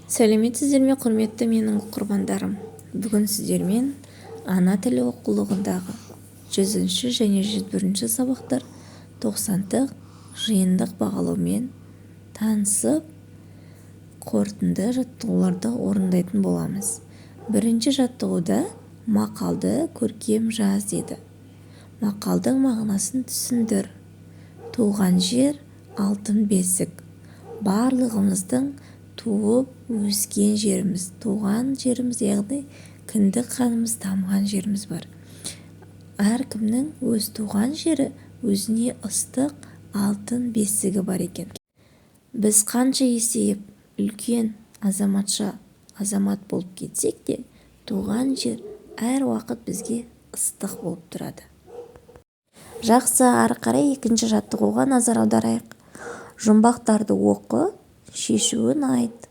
Сәлеметсіздер ме, құрметті менің оқырмандарым! Бүгін сіздермен ана тілі оқулығындағы 100-ші және 101-ші сабақтар тоқсандық жиындық бағалаумен танысып, қорытынды жаттығуларды орындайтын боламыз. Бірінші жаттығуда «Мақалды көркем жаз» дейді. Мақалдың мағынасын түсіндір. Туған жер – алтын бесік. Барлығымыздың туып өскен жеріміз, туған жеріміз, яғни кіндік қанымыз тамған жеріміз бар. Әркімнің өз туған жері, өзіне ыстық алтын бесігі бар екен. Біз қанша есейіп, үлкен азаматша, азамат болып кетсек те, туған жер әр уақыт бізге ыстық болып тұрады. Жақсы, ары қарай екінші жаттығуға назар аударайық. Жұмбақтарды оқы, шешуін айт.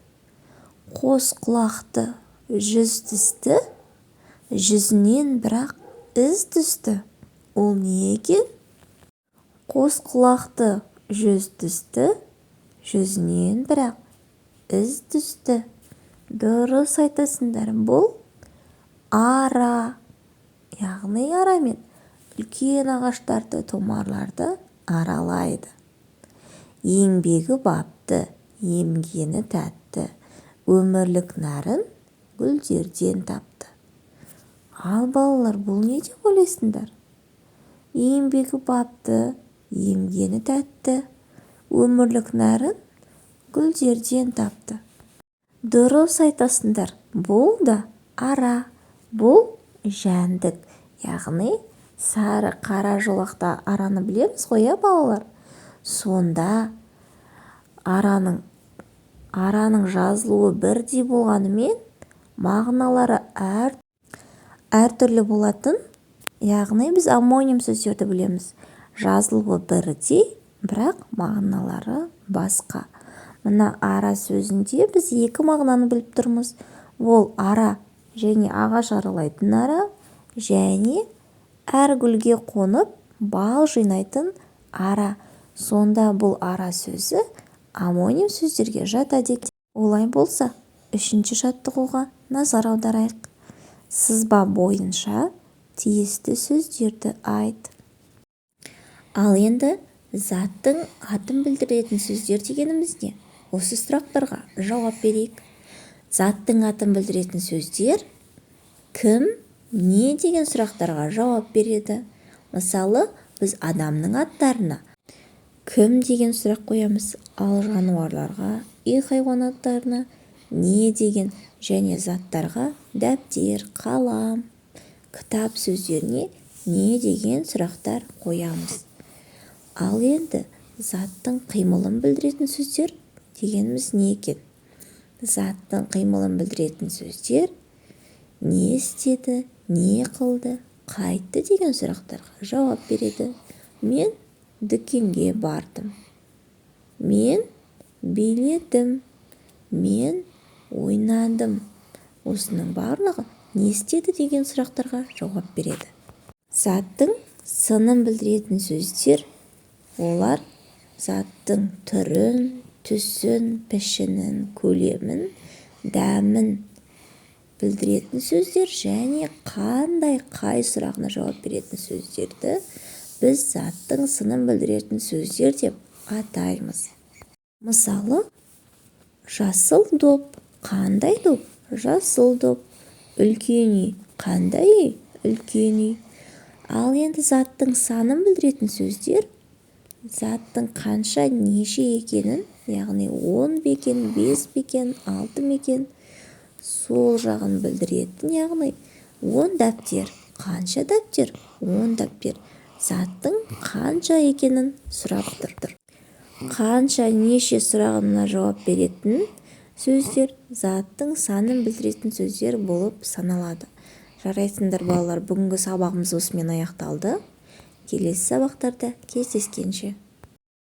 Қос құлақты, 100 тісті, жүзінен бірақ із түсті. Ол не екен? Қос құлақты, 100 тісті, жүзінен бірақ із түсті. Дұрыс айтасыңдар, бұл ара. Яғни арамен үлкен ағаштарды, томарларды аралайды. Еңбегі бапты, емгені тәтті, өмірлік нәрін гүлдерден тапты. Ал, балалар, бұл не деп ойлайсыңдар? Еңбегі бапты, емгені тәтті, өмірлік нәрін гүлдерден тапты. Дұрыс айтасыңдар, бұл да ара. Бұл жәндік, яғни сары, қара жолақты араны білеміз ғой, иә, балалар? Сонда араның жазылуы бірдей болғанымен, мағыналары әртүрлі болатын, яғни біз омоним сөздерді білеміз. Жазылуы бірдей, бірақ мағыналары басқа. Мына ара сөзінде біз екі мағынаны біліп тұрмыз. Ол ара және ағаш аралайтын ара, және әр гүлге қонып, бал жинайтын ара. Сонда бұл ара сөзі омоним сөздерге жатады екен. Олай болса, үшінші жаттығуға назар аударайық. Сызба бойынша тиісті сөздерді айт. Ал енді заттың атын білдіретін сөздер дегеніміз не? Осы сұрақтарға жауап берейік. Заттың атын білдіретін сөздер кім, не деген сұрақтарға жауап береді. Мысалы, біз адамның аттарына кім деген сұрақ қоямыз, ал жануарларға, үй хайуанаттарына не деген және заттарға, дәптер, қалам, кітап сөздеріне не деген сұрақтар қоямыз. Ал енді заттың қимылын білдіретін сөздер дегеніміз не екен? Заттың қимылын білдіретін сөздер не істеді, не қылды, қайтті деген сұрақтарға жауап береді. Мен дүкенге бардым, мен биледім, мен ойнадым. Осының барлығы не істеді деген сұрақтарға жауап береді. Заттың сынын білдіретін сөздер. Олар заттың түрін, түсін, пішінін, көлемін, дәмін білдіретін сөздер және қандай, қай сұрағына жауап беретін сөздерді біз заттың сынын білдіретін сөздер деп атаймыз. Мысалы, жасыл доп. Қандай доп? Жасыл доп. Үлкен үй. Қандай үй? Үлкен үй. Ал енді заттың санын білдіретін сөздер заттың қанша, неше екенін, яғни 10 ба екен, бес пе екен, алты ма екен, сол жағын білдіретін, яғни 10 дәптер. Қанша дәптер? 10 дәптер. Заттың қанша екенін сұрап тұр. Қанша, неше сұрағына жауап беретін сөздер заттың санын білдіретін сөздер болып саналады. Жарайсыңдар, балалар! Бүгінгі сабағымыз осымен аяқталды. Келесі сабақтарда кездескенше!